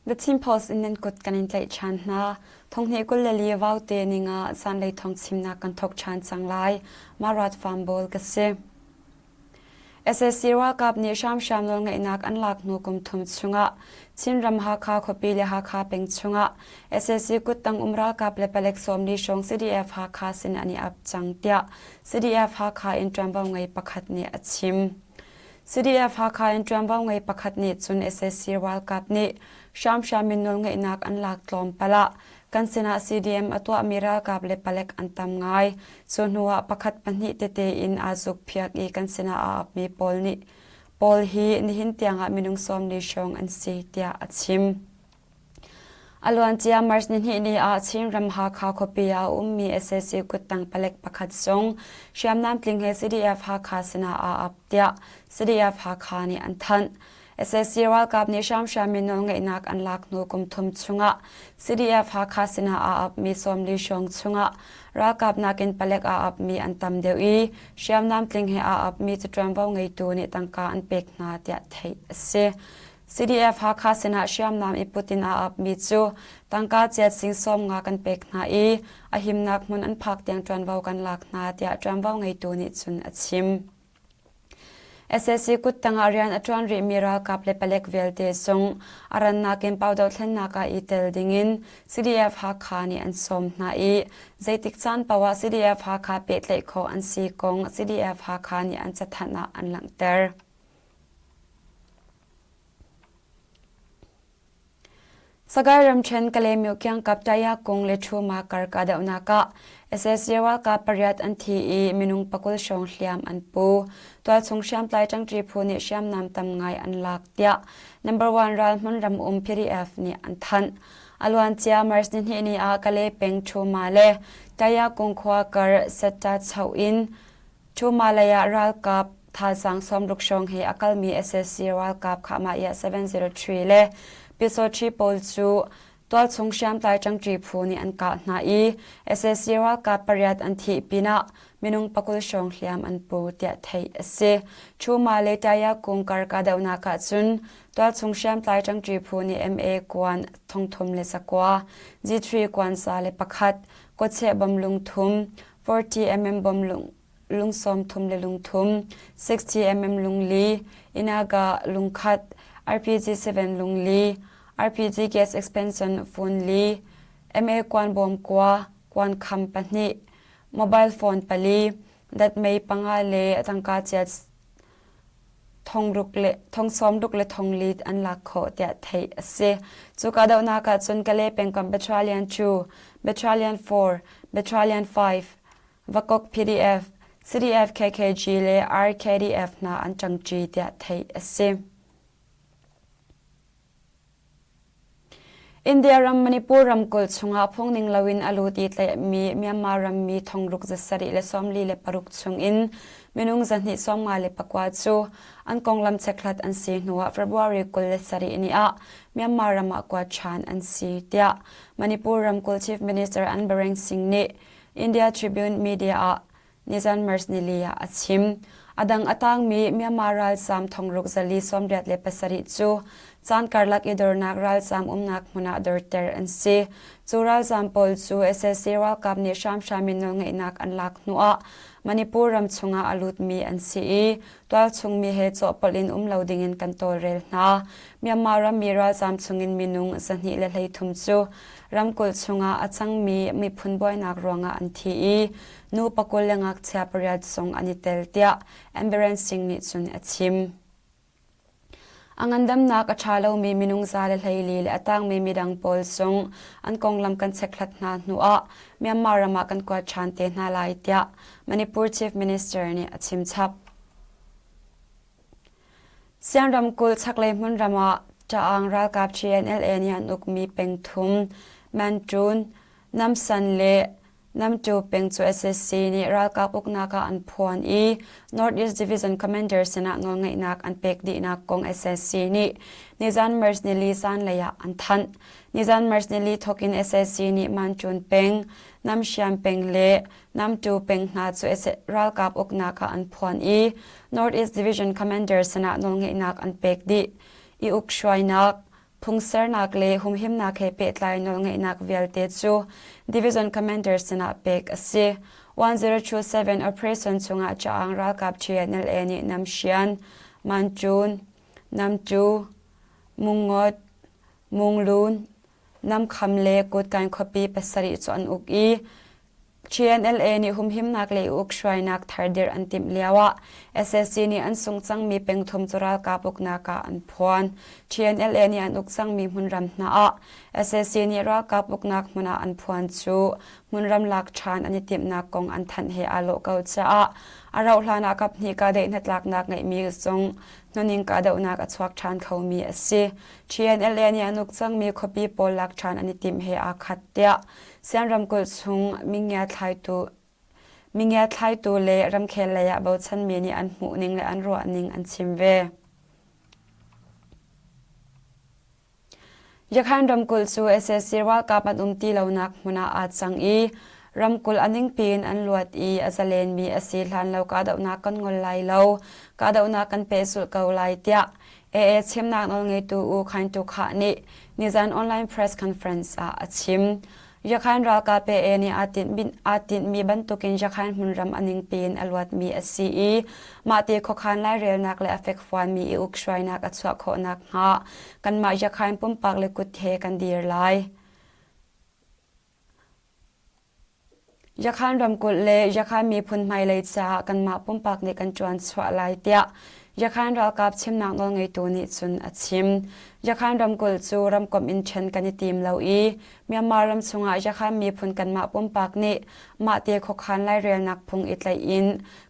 The Chin Post in nan kut kan in tlaih ṭhan hna. Thonghnih 22 vaute ninga zanlei thawng chimnak kan thawk ṭhan cang lai. Marat Farm Bawl ka si. Sac ralkap nih hramhram nawlngeihnak an lak hnu kum thum chungah Chinram Hakha khuapi le Hakha peng chungah sac kuttang um ralkap le palek 40 hrawng CDF Hakha sin an i ap cang tiah CDF Hakha in ṭuanvo ngei pakhat nih a chim. CDF Hakha in ṭuanvo ngei pakhat nih cun sac ralkap nih hramhram in nawlngeihnak an lak tlawmpal ah kan sinah CDM a tuahmi ralkap le palek an tam ngai. Cu hnuah pakhat pahnih tete in aa zukphiak i kan sinah aa apmi pawl nih pawl hi nihin tiangah minung 40 hrawng an si tiah a chim. A luancia March nihnih ni ah Chinram Hakha khuapi ah a ummi sac kuttang palek pakhat zong hriamnam tling he CDF Hakha sinah aa ap tiah CDF Hakha nih an thanh. Sac ralkap nih hramhram in nawlngeihnak an lak hnu kum thum chungah CDF Hakha sinah aa apmi 40 hrawng chungah ralkap nakin palek aa apmi an tam deuh i hriamnam tling he aa apmi cu ṭuanvo ngeitu nih tangka an pek hna tiah theih a si. CDF Hakha sinah hriamnam i put in aa apmi cu tangka chiat sing 50 kan pek hna i a himnak hmun an phak tiang ṭuanvo kan lak hna tiah ṭuanvo ngeitu nih cun a chim. Sac kuttang ah rian a ṭuan rihmi ralkap le palek vialte zong a rannak in pau dohthlennak ah i tel dingin CDF Hakha nih an sawm hna i zeitik caan paoh ah CDF Hakha pehtlaih khawh an si kong CDF Hakha nih an cathanh ah an langhter. Sagaing ramṭhen Kalaymyo kiangkap Tayakung le Ṭhuma kar kahdohnak ah sac ralkap pariat an thi i minung 20 hrawng hliam an pu. Tualchung hriamtlai ṭangṭi phu nih hriamnam tam ngai an lak tiah Number One ralhmun ram um PDF nih an thanh. A luancia March nihnih ni ah Kalay peng Ṭhuma le Tayakung khua kar Setta choh in Ṭhuma lei ah ralkap thazaang 60 hrawng he a kalmi sac ralkap Khahmah 703 le Pyusawṭhi pawl cu tualchung hriamtlai ṭangṭi phu nih an kah hna i sac ralkap pariat an thih pinah minung 20 hrawng hliam an pu tiah theih a si. Ṭhuma le Tayakung kar kahdohnak ahcun tualchung hriamtlai ṭangṭi phu nih MA kuan 39, G3 kuan 101, kawcheh bom lungthum, 40 mm bom lung 30 le lungthum, 60 mm lungli, Inaga lungkhat, RPG 7 lungli, RPG gas expansion fun li, MA kuan bawm kua, kuan kham pahnih, mobile phone pali, datmei panga le tangka chiat thong sawmruk le thong li an lak khawh tiah theih a si. Cu kahdohnak ah cun Kalay pengkomh Battalion 2, Battalion 4, Battalion 5, Vakok PDF, CDF KKG le RKDF hna an ṭangṭi tiah theih a si. India ram Manipur ramkulh chungah phungning loin a lut i tlaihmi Myanmar rammi thongruk 746 chungin minung 254 cu an konglam chekhlat an si hnuah February 27 ni ah Myanmar ram ah kuat ṭhan an si tiah Manipur ramkulh Chief Minister N Biren Singh nih India Tribune media ah nizan March nili ah a chim. A dang a tangmi Myanmar ralzaam thongruk 487 cu caan karlak i dornak ralzaam umnak hmun ah dorter an si. Cu ralzaam pawl cu sac ralkap nih hramhram in nawlngeihnak an lak hnuah Manipur ram chungah a lutmi an si i tualchung mi he cawhpolh in um lo dingin kan tawlrel hna. Myanmar rammi ralzaam chungin minung 233 cu ramkulh chungah a cangmi miphun buainak ruangah an thi i nu pakul le ngakchia pariat zong an i tel tiah Ambiren Singh nih cun a chim. A ngandamnak a ṭha lomi minung za le hleili le a tangmi midang pawl zong an konglam kan chekhlat hna hnuah Myanmar ram ah kan kuat ṭhan te hna lai tiah Manipur Chief Minister nih a chim chap. Sian ramkulh chaklei hmunram ah Ṭaang ralkap TNLA nih an ukmi pengthum Mantun, Namsan le Namtu peng cu sac nih ralkap uknak ah an phuan i North East Division Commander sinah nawlngeihnak an pek dihnak kong sac nih nizan March nili zanlei ah an thanh. Nizan March nili thawk in sac nih Manṭun peng, Namsiam peng le Namtu peng hna cu ralkap uknak ah an phuan i North East Division Commander sinah nawlngeihnak an pek dih. I uk hruainak. Phungsernak le humhimnak he pehtlai nawlngeihnak vialte cu Division Commander sinah pek a si. 1027 Operation chungah Caang ralkap TNLA nih Namsian, Mancun, Namcu, Mungngot, Munglun, Namkham le Kutkan khuapi pasarih cu an uk i TNLA nih humhimnak le ukhruainak thar dirh an timh lioah SAC nih an sung cangmi pengthum cu ralkap uknak ah an phuan. TNLA nih an uk cangmi hmunram hna ah SAC nih ralkap uknak hmun ah an phuan cu hmunram lak ṭhan an i timhnak kong an thanh he aa lawh ko caah a rauhhlan ah kaphnih kahdaih hnatlaknak ngeihmi zong hnuning kahdohnak a chuak ṭhan khomi a si. TNLA nih an uk cangmi khuapi pawl lak ṭhan an i timh he aa khat tiah Sian ramkulh chung mingiathlaitu le ramkhel lei ah bochanmi nih an hmuhning le an ruahning an chim ve. Yakhan ramkulh cu sac ralkap an um ti lonak hmun ah aa cang i ramkulh a ningpi in an luat i a zalenmi a si hlan lo kahdohnak kan ngol lai lo, kahdohnak kan pehzulh ko lai tiah AA chimnak nawlngeitu U Khaing Tu Khah nih nizan online press conference ah a chim. Yakhain ralkap AA nih aa tinhmi bantukin Yakhain hmunram a ningpi in a luatmi a si i mahte khuakhan lairelnak le a fekfuanmi i ukhruainak a chuah khawh nakhnga kanmah Yakhain pumpak le kut he kan dir lai. Yakhan ramkulh le Yakhan miphun hmailei caah kanmah pumpak nih kan ṭuan chuah lai tiah Yakhan ralkap chimnak nawlngeitu nih cun a chim. Yakhan ramkulh cu ramkomh in ṭhen kan i tim lo i Myanmar ram chungah Yakhan miphun kanmah pumpak nih mahte khuakhan lairelnak phung i tlaih in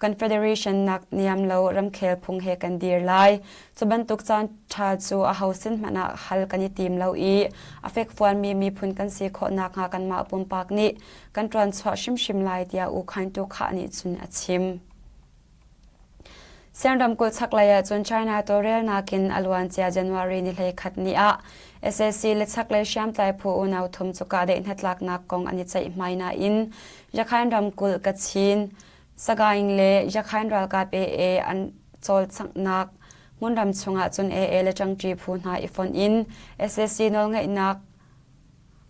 Confederation nak niam lo ramkhel phung he kan dir lai. Cu bantuk caan ṭha cu aho sin hmanh ah hal kan i tim lo i a fekfuanmi miphun kan si khawh nakhnga kanmah pumpak nih kan ṭuanchuah hrimhrim lai tiah U Khaing Tu Khah nih cun a chim. Sian ramkulh chaklei ah cun China tawlrelnak in a luancia January ni 11 ni ah sac le chaklei hriamtlai phu unau thum cu kahdaih hnatlaknak kong an i ceihmai nain Yakhain ramkulh Kachin Sagaing le Yakhain ralkap AA an cawlcanghnak hmunram chungah cun AA le ṭangṭi phu hna i fonh in sac nawlngeihnak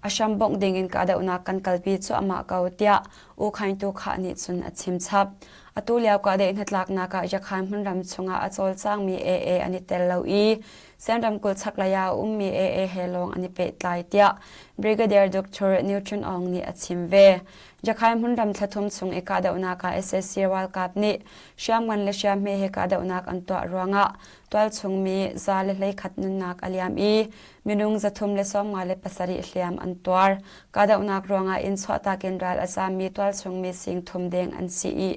a hrambongh dingin kahdohnak kan kalpi cuahmah ko tiah U Khaing Tu Khah nih cun a chim chap. Atu lio kahdaih hnatlaknak ah Yakhain hmunram chungah a cawlcangmi AA an i tel lo i Sian ramkulh chaklei ah a ummi AA he lawng an i pehtlai tiah Brigadier Dr. Newton Aung nih a chim ve. Jakhai hmunram thlathum chung i kahdohnak ah sac ralkap nih hriamngan le hriamhme he kahdohnak an tuah ruangah tualchung mi 111 nunnak a liam i minung 357 hliam an tuar. Kahdohnak ruangah inn chuahtak in ral a zaammi tualchung mi sing thum deng an si i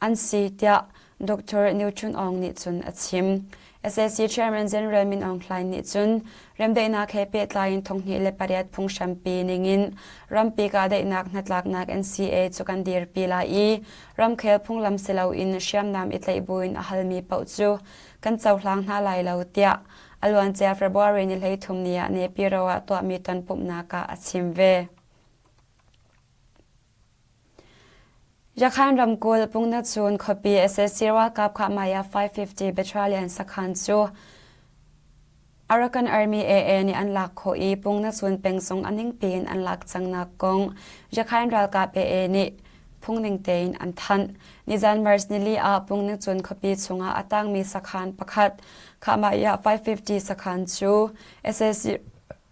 an si tiah Dr. New Chun Aung nih cun a chim. SAC Chairman General Min Aung Hlaing nih cun remdaihnak he pehtlai in 2008 phunghrampi ningin rampi kahdaihnak hnatlaknak NCA cu kan dirpi lai i ramkhel phunglam si loin hriamnam i tlaih buin a halmi paoh cu kan cohlang hna lai lo tiah a luancia February ni 13 ni ah Nepiro ah tuahmi tonpumhnak ah a chim ve. Yakhan ramkulh Pungnacun khuapi sac ralkap Khahmaya 550 Battalion sakhan cu Arakan Army AA nih an lak khawh i Pungnacun peng zong a ningpi in an lak cangnak kong Yakhain ralkap AA nih phungning tein an thanh. Nizan March nili ah Pungnacun khuapi chungah a tangmi sakhan pakhat Khahmaya 550 sakhan cu sac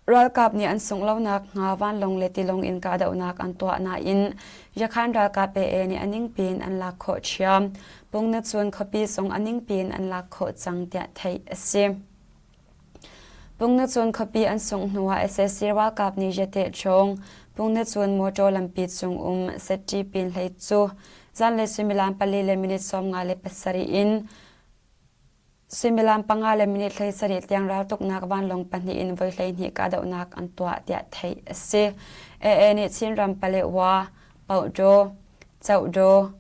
Ralkap nih an sungh lonak hnga vanlawng le tilawng in kahdohnak an tuah nain Yakhan ralkap AA nih a ningpi in an lak khawh ṭhiam. Pungnacun khuapi zong a ningpi in an lak khawh cang tiah theih a si. Pungnacun khuapi an sungh hnuah sac ralkap nih Yatehchawng, Pungnacun motor lampi cung um Setti pin hlei cu zanlei suimilam pali le minute 57 in Suimilam panga le minute 17 tiang raltuknak vanlawng pahnih in voi 12 kahdohnak an tuah tiah theih a si. AA nih Chinram Paletwa, Pauktaw, Cohdaw,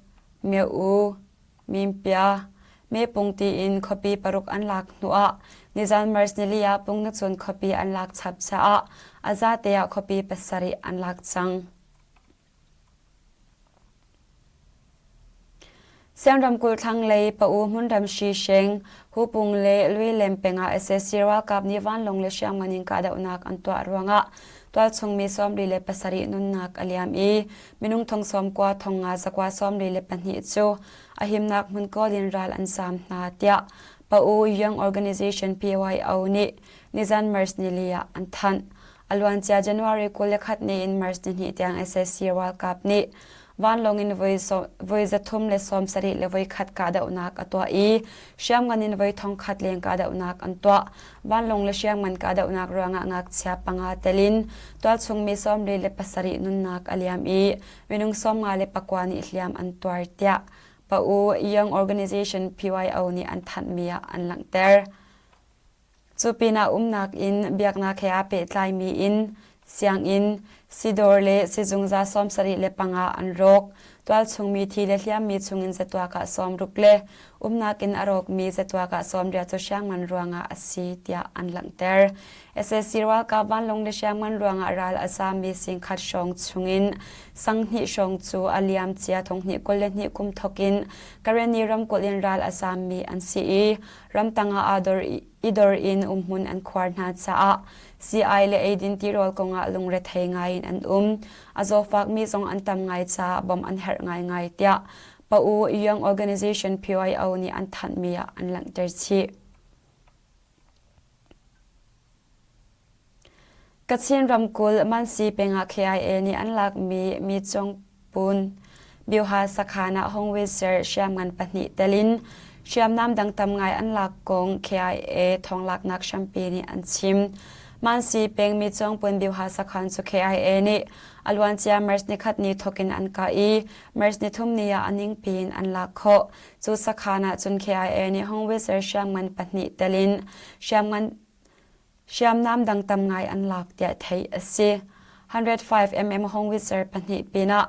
Myo-u, Mimpia, Mepung tiin khuapi paruk an lak hnuah nizan March nili ah Pungnacun khuapi an lak chap caah a zate ah khuapi pasarih an lak cang. Sian ramkulh thlanglei Pa-U hmunram Shisheng, Hupung le Luilem peng ah sac ralkap nih vanlawng le hriamngan in kahdohnak an tuah ruangah tualchung mi 47 nunnak a liam i minung thong 90 thong nga zakua 42 cu a himnak hmun kawl in ral an zaam hna tiah Pa-U Young Organization PYO nih nizan March nili ah an thanh. A luancia January 21 ni in March nihnih tiang sac ralkap nih vanlawng in voi 370 le voi khat kahdohnak a tuah i hriamngan in voi 1000 leng kahdohnak an tuah. Vanlawng le hriamngan kahdohnak ruangah ngakchia panga telin tualchung mi 47 nunnak a liam i minung 59 nih hliam an tuar tiah Pa-U Young Organization PYO nih an thanhmi ah an langhter. Cu pinah umnak inn, biaknak he aa pehtlaimi inn, sianginn, sidawr le sizung za 75 an rawk. Tualchung mi thi le hliammi chungin zatuak ah 60 le umnak inn a rawkmi zatuak ah 80 cu hriangman ruangah a si tiah an langhter. Sac ralkap vanlawng le hriamngan ruangah ral a zaammi singkhat hrawng chungin sanghnih hrawng cu a liamcia 2022 kum thawk in Karenni ramkulh in ral a zaammi an si i ramtang ah aa dor i dor in umhmun an khuar hna caah sii-ai le eidin tirawl kongah lungrethei ngai in an um. A zawfakmi zong an tam ngai caah bawmh an herh ngaingai tiah Pa-U Young Organization PYO nih an thanhmi ah an langhter chih. Kachin ramkulh Mansi peng ah KIA nih an lakmi mi cung pun Byuha sakhan ah Hongwitzer hriamngan pahnih tel in hriamnam dang tam ngai an lak kong KIA thawnglaknak hrampi nih an chim. Mansi peng mi cung pun Byuha sakhan cu KIA nih a luancia March nikhat ni thawk in an kah i March nithum ni ah a ningpi in an lak khawh. Cu sakhan ah cun KIA nih Hongwitzer hriamngan pahnih tel in hriamngan Hriamnam dang tam ngai an lak tiah theih a si. 105 mm howitzer pahnih pinah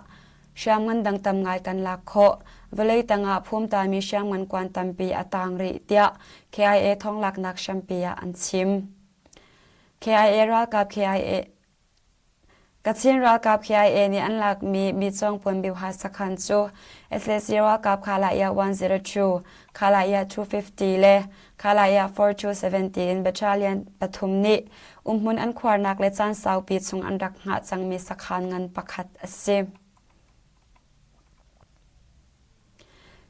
hriamngan dang tam ngai kan lak khawh. Vawlei tangah phumtami hriamngan kuan tampi a tang rih tiah KIA thawnglaknak hrampi ah an chim. KIA ralkap KIA Kachin ralkap KIA nih an lakmi Micong Puanbiuha sakhan cu sac ralkap Khalaya 102, Khalaya 250 le Khalaya 4270 in battalion pathum nih umhmun an khuarnak le caan saupi chung an rak hngah cangmi sakhan ngan pakhat a si.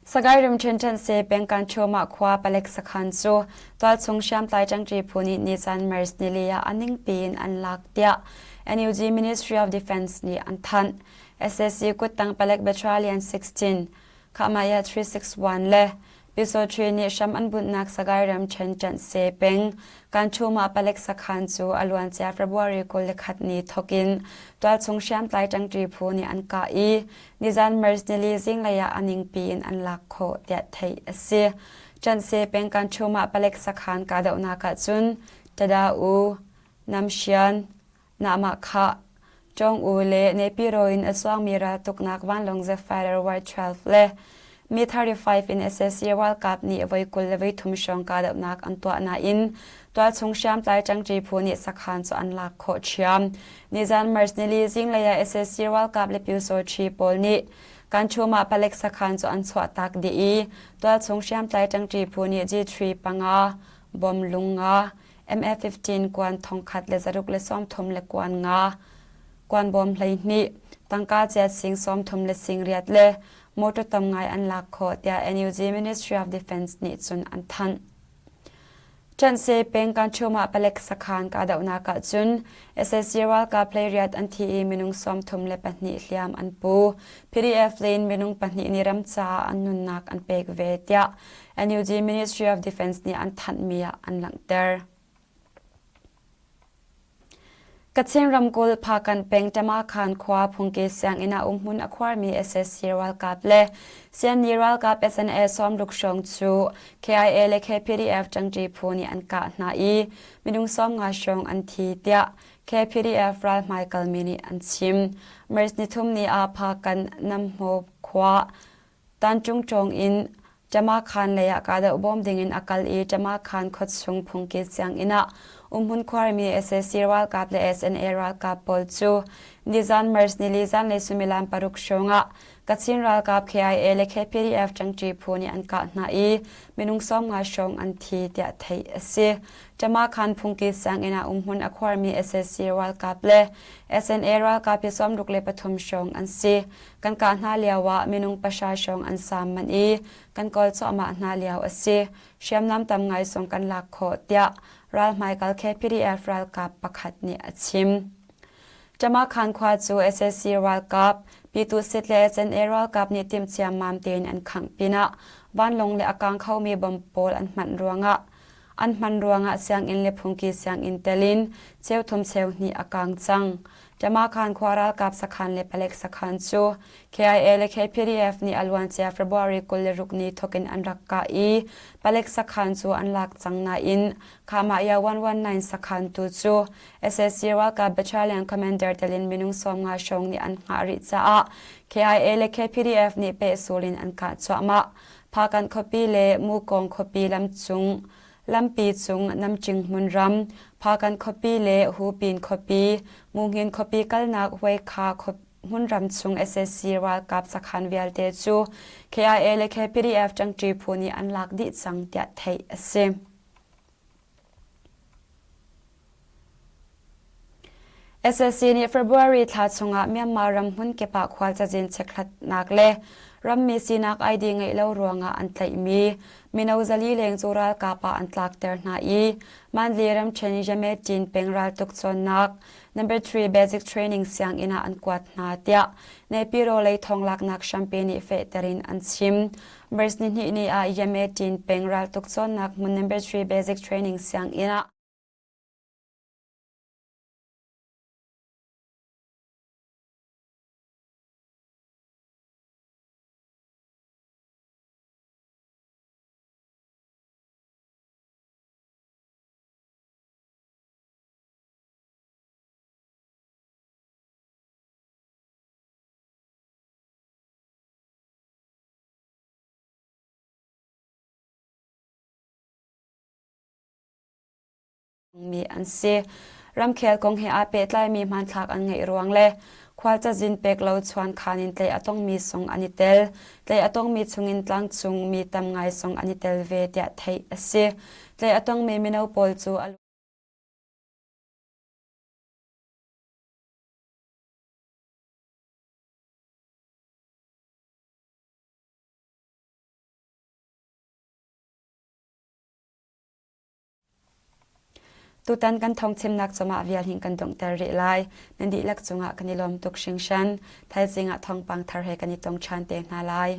Sagaing ramṭhen se pengkan Choma khua palek sakhan cu tualchung hriamtlai ṭangṭi phu nih nizan March nili ah a ningpi in an lak tiah NUG Ministry of Defense nih an thanh. Sac kuttang palek Battalion 16, Khahmaya 361 le Pyusawṭhi nih hram an bunhnak Sagaing ramṭhen ṭanh peng Kanchuma palek sakhan cu a luancia February 21 ni thawk in tualchung hriamtlai ṭangṭi phu nih an kah i Nizan March nili zinglei ah a ningpi in an lak khawh tiah theih a si. Ṭanhse peng Kanchum ah palek sakhan kahdohnak ahcun Tada U, Namsian, Nahmahkhah, Ṭawng U le Nepiro in a chuangmi raltuknak vanlawng Zephyr Y-12 le Mi-35 in sac ralkap nih voi 20 le voi thum hrawng kahdohnak an tuah nain tualchung hriamtlai ṭangṭi phu nih sakhan cu an lak khawh ṭhiam. Nizan March nili zinglei ah sac ralkap le Pyusawṭhi pawl nih Kanchum ah palek sakhan cu an chuahtak dih i tualchung hriamtlai ṭangṭi phu nih G3 panga, bom lung nga, MA-15 kuan thongkhat le zaruk le sawmthum le kuan nga, kuan bawm 12, tangka ciat sing 30 le sing riat le motor tam ngai an lak khawh tiah NUG Ministry of Defense nih cun an thanh. Ṭanhse peng Kanchum ah palek sakhan kahdohnak ahcun sac ralkap hleiriat an thi i minung 32 hliam an pu. PDF lei in minung pahnih nih ram caah an nunnak an pek ve tiah NUG Ministry of Defense nih an thanhmi ah an langhter. Kachin ramkulh Phakanh peng Tamakhan khua phungki sianginn ah umhmun a khuarmi sac ralkap le Sianni ralkap SNA 60 hrawng cu KIA le KPDF ṭangṭi phu nih an kah hna i minung 50 hrawng an thi tiah KPDF ral hmaikalmi nih an chim. March nithum ni ah Phakanh Namhmo khua Tanṭung ṭawng in Ṭamakhan lei ah kahdoh bawm dingin a kal i Ṭamakhan khuachung phungki sianginn ah Umhmun khuarmi sac ralkap le SNA ralkap pawl cu nizan March nili zanlei suimilam paruk hrawngah Kachin ralkap KIA le KPDF ṭangṭi phu nih an kah hna i minung 50 hrawng an thi tiah theih a si. Ṭamakhan phungki sianginn ah umhmun a khuarmi sac ralkap le SNA ralkap hi 63 hrawng an si. Kan kah hna lioah minung pahra hrawng an saam manh i kan kawl cuahmah hna lio a si. Hriamnam tam ngai zong kan lak khawh tiah ral hmaikal KPDF ralkap pakhat nih a chim. Ṭamakhan khua cu sac ralkap, Pyituhsit le SNA ralkap nih timhciammam tein an khangh pinah vanlawng le a kang khomi bomb pawl an hman ruangah an hman ruangah sianginn le phungki sianginn tel in cheuthum cheuhnih a kang cang. Ṭamakhan khua ralkap sakhan le palek sakhan cu KIA le KPDF nih a luancia February 26 ni thawkin an rak kah i palek sakhan cu an lak cang nain Khamahya 119 sakhan tu cu sac ralkap battalion commander telin minung 50 hrawng nih an hngah rih caah KIA le KPDF nih pehzul in an kah cuahmah. Phakan khuapi le Mukong khuapi lamcung lampi cung Namching hmunram, Phakan khuapi le Hupin khuapi, Munghin khuapi kalnak Huaikha hmunram chung sac ralkap sakhan vialte cu KIA le KPDF ṭangṭi phu nih an lak dih cang tiah theih a si. Sac nih February thla chungah Myanmar ram hmunkip ah khual cazin chekhlatnak le rammi sinak ID ngeih lo ruangah an tlaihmi mino 400 leng cu ralkap ah an tlakter hna i Mandalay ramṭhen Yametin peng raltuk cawnnak Number 3 Basic Training sianginn ah an kuat hna tiah Naypyidaw lei thawnglaknak hrampi nih fehter in an chim. March nihnih ni ah Yametin peng raltuk cawnnak hmun Number 3 Basic Training sianginn ah mi an si. Ramkhel kong he aa pehtlaimi hmanthlak an ngeih ruang le khual cazin pek lo chuankhan in tlaih a tongmi sung an i tel. Tlaih a tongmi chungin tlangcung mi tam ngai sung an i tel ve tiah theih a si. Tlaih a tongmi mino pawl cu a Tutan kan thawngchimnak cungah vial hin kan donghter rih lai. Nan dihlak cungah kan i lawm tuk hringhran. Thaizing ah thawngpang thar he kan i tong ṭhan te hna lai.